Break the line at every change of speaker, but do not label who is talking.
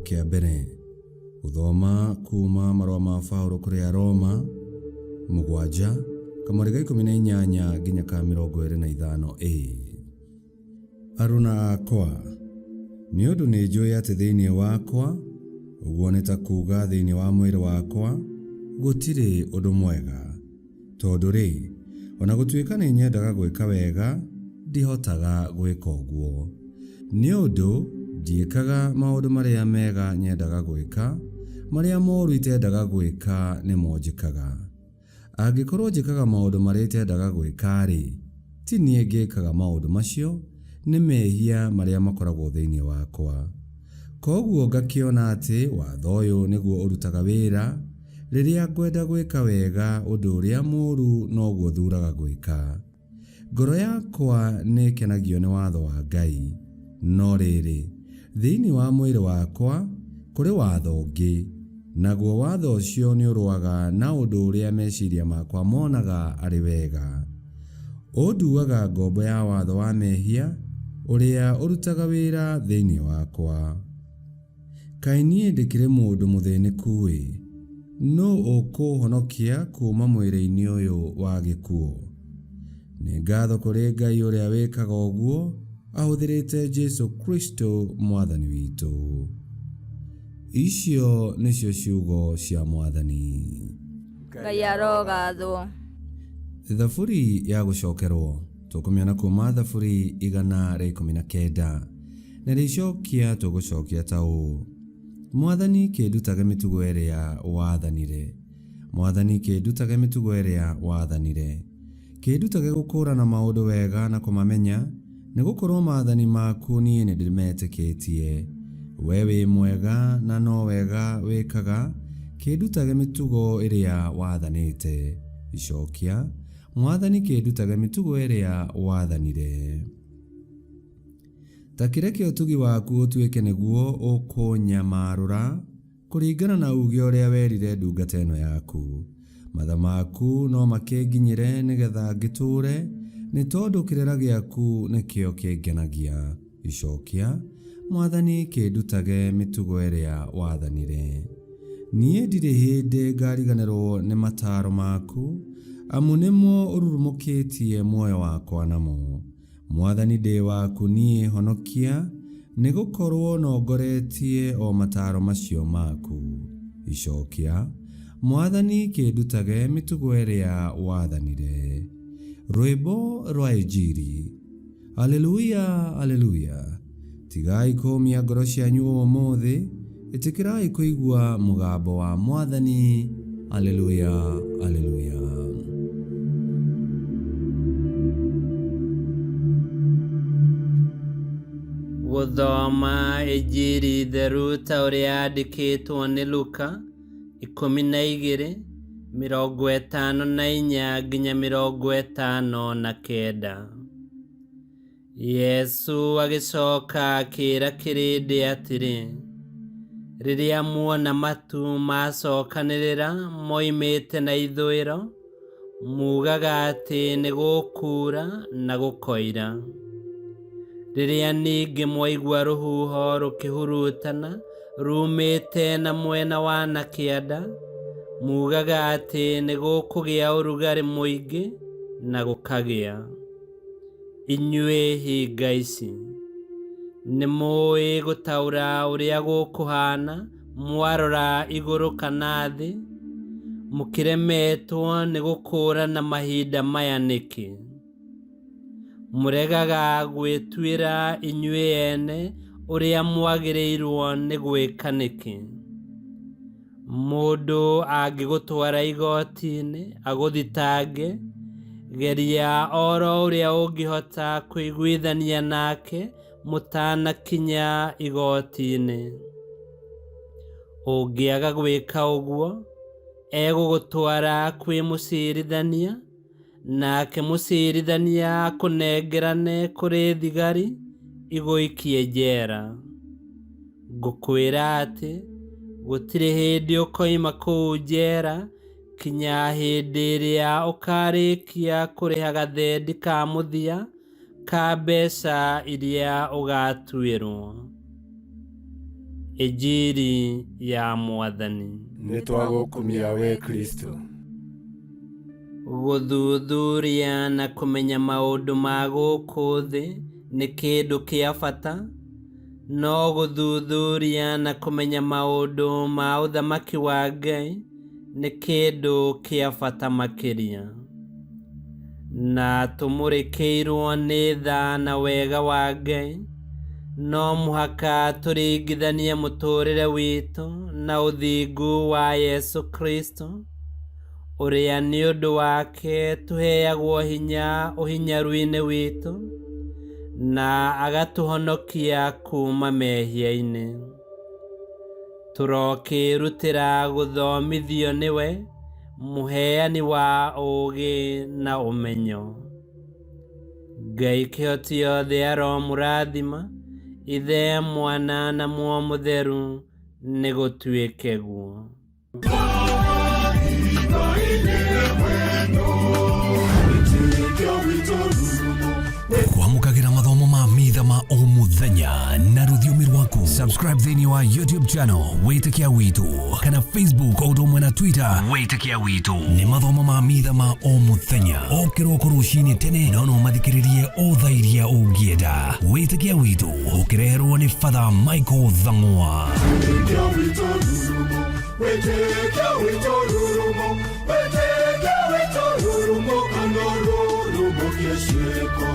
kĩa mbere. Gũthoma kuuma marũa ma Paũlũ kũrĩ Aroma 7, kamũhari ga 18 nginya ka 25 a. Aruna akwa, nĩ ũndũ nĩnjũĩ atĩ thĩinĩ wakwa, ũguo nĩ ta kuuga thĩinĩ wa mwĩrĩ wakwa, gũtirĩ ũndũ mwega. Tondũ-rĩ, o na gũtuĩka nĩnyendaga gwĩka wega, ndihotaga gwĩka ũguo. Nĩ ũndũ ndiĩkaga maũndũ marĩa mega nyendaga gwĩka, marĩa moru itendaga gwĩka nĩmo njĩkaga. Angĩkorũo njĩkaga maũndũ marĩa itendaga gwĩka-rĩ, ti niĩ ngĩkaga maũndũ macio, nĩ mehia marĩa makoragwo thĩinĩ wakwa. Kwoguo ngakĩona atĩ watho ũyũ nĩguo ũrutaga wĩra, rĩrĩa ngwenda gwĩka wega, ũndũ ũrĩa mũũru noguo thuuraga gwĩka. Ngoro yakwa nĩĩkenagio nĩ watho wa Ngai, no rĩrĩ, thĩinĩ wa mwĩrĩ wakwa kũrĩ watho ũngĩ, naguo watho ũcio nĩũrũaga na ũndũ ũrĩa meciria makwa monaga arĩ wega. Ũnduaga ngombo ya watho wa mehia ũrĩa ũrutaga wĩra thĩinĩ wakwa. Kaĩ niĩ ndĩkĩrĩ mũndũ mũthĩnĩku-ĩ! Nũũ ũkũũhonokia kuuma mwĩrĩ-inĩ ũyũ wa gĩkuũ? Nĩ ngatho kũrĩ Ngai ũrĩa wĩkaga ũguo ahũthĩrĩte Jesu Kristo Mwathani witũ. Icio nĩcio ciugo cia Mwathani.
Ngai arogathwo.
Thaburi ya gũcokerwo tũkũmĩona kuuma Thaburi 119. Na rĩcokia tũgũcokia ta ũũ, Mwathani kĩndutage mĩtugo ĩrĩa waathanire. Mwathani kĩndutage mĩtugo ĩrĩa waathanire. Kĩndutage gũkũũrana maũndũ wega na kũmamenya, nĩ gũkorũo maathani maku niĩ nĩndĩmetĩkĩtie. Wee wĩ mwega na no wega wĩkaga, kĩndutage mĩtugo ĩrĩa wathanĩte. Icokia, Mwathani kĩndutage mĩtugo ĩrĩa waathanire. Ta kĩreke ũtugi waku ũtuĩke nĩguo ũkũnyamarũra, kũringana na uuge ũrĩa werire ndungata ĩno yaku. Matha maku no makĩnginyĩre nĩ getha ngĩtũũre, nĩ tondũ kĩrĩra gĩaku nĩkĩo kĩngenagia. Icokia, Mwathani kĩndutage mĩtugo ĩrĩa waathanire. Niĩ ndirĩ hĩndĩ ngariganĩrũo nĩ mataaro maku, amu nĩmo ũrurumũkĩtie muoyo wakwa namo. Mwathani ndĩ waku niĩ honokia, nĩ gũkorũo nongoretie o mataaro macio maku. Icokia, Mwathani kĩndutage mĩtugo ĩrĩa waathanire. Rwĩmbo rwa Injiri. Aleluya, Aleluya. Tigai kũũmia ngoro cianyu ũmũthĩ, ĩtĩkĩrai kũigua mũgambo wa Mwathani. Aleluya, Aleluya.
Gũthoma Injiri theru ta ũrĩa yandĩkĩtwo nĩ Luka 12, 54 nginya 59. Yesũ agĩcoka akĩĩra kĩrĩndĩ atĩrĩ, Rĩrĩa muona matu macokanĩrĩra moimĩte na ithũĩro, muugaga atĩ nĩ gũkuura na gũkoira. Rĩrĩa ningĩ mwaigua rũhuho rũkĩhurutana ruumĩte na mwena wa na kĩanda, muugaga atĩ nĩ gũkũgĩa ũrugarĩ mũingĩ na gũkagĩa. Inyuĩ hinga ici, nĩmũũĩ gũtaũra ũrĩa gũkũhaana mwarora igũrũ kana thĩ? Mũkĩremetwo nĩ gũkũũrana mahinda maya nĩkĩ? Mũregaga gwĩtuĩra inyuĩ ene ũrĩa mwagĩrĩirwo nĩ gwĩka nĩkĩ? Mũndũ angĩgũtwara igoti-inĩ agũthitange, geria oro ũrĩa ũngĩhota kũiguithania nake mũtanakinya igoti-inĩ. Ũngĩaga gwĩka ũguo, egũgũtwara kwĩ mũcirithania, nake mũcirithania akũnengerane kũrĩ thigari igũikie njera. Ngũkwĩra atĩ, gũtirĩ hĩndĩ ũkoima kũu njera kinya hĩndĩ ĩrĩa ũkaarĩkia kũrĩha gathendi ka mũthia ka mbeca iria ũgaatuĩrũo. Injiri ya Mwathani.
Nĩ twagũkumia we Kristo.
Gũthuthuria na kũmenya maũndũ ma gũkũ thĩ nĩ kĩndũ kĩa bata, no gũthuthuria na kũmenya maũndũ ma ũthamaki wa Ngai nĩ kĩndũ kĩa bata makĩria. Na tũmũrĩkĩirwo nĩ tha na wega wa Ngai, no mũhaka tũringithanie mũtũũrĩre witũ na ũthingu wa Yesu Kristo, ũrĩa nĩ ũndũ wake tũheagwo hinya ũhinyaru-inĩ witũ na agatũhonokia kuuma mehia-inĩ. Tũrokĩĩrutĩra gũthomithio nĩwe, mũheani wa ũũgĩ na ũmenyo. Ngai kĩhoti yothe aromũrathima, Ithe, Mwana na Muoyo Mũtheru, nĩ gũtuĩke guo.
Kwamũkagĩra mathomo ma mitha ma o mũthenya na rũthiomi rwaku. Subscribe thĩinĩ wa YouTube channel Wĩtĩkia Witũ kana Facebook o ũndũ ũmwe na Twitter Wĩtĩkia Witũ. Nĩ mathomo ma mitha ma o mũthenya o kĩroko rũcinĩ tene, no no mathikĩrĩrie o thaa iria ũngĩenda. Wĩtĩkia Witũ ũkĩreherwo nĩ Father Michael Thang'wa.
Wĩtĩkia witũ rurumo, wĩtĩkia witũ rurumo, kana rurumo kĩciĩko.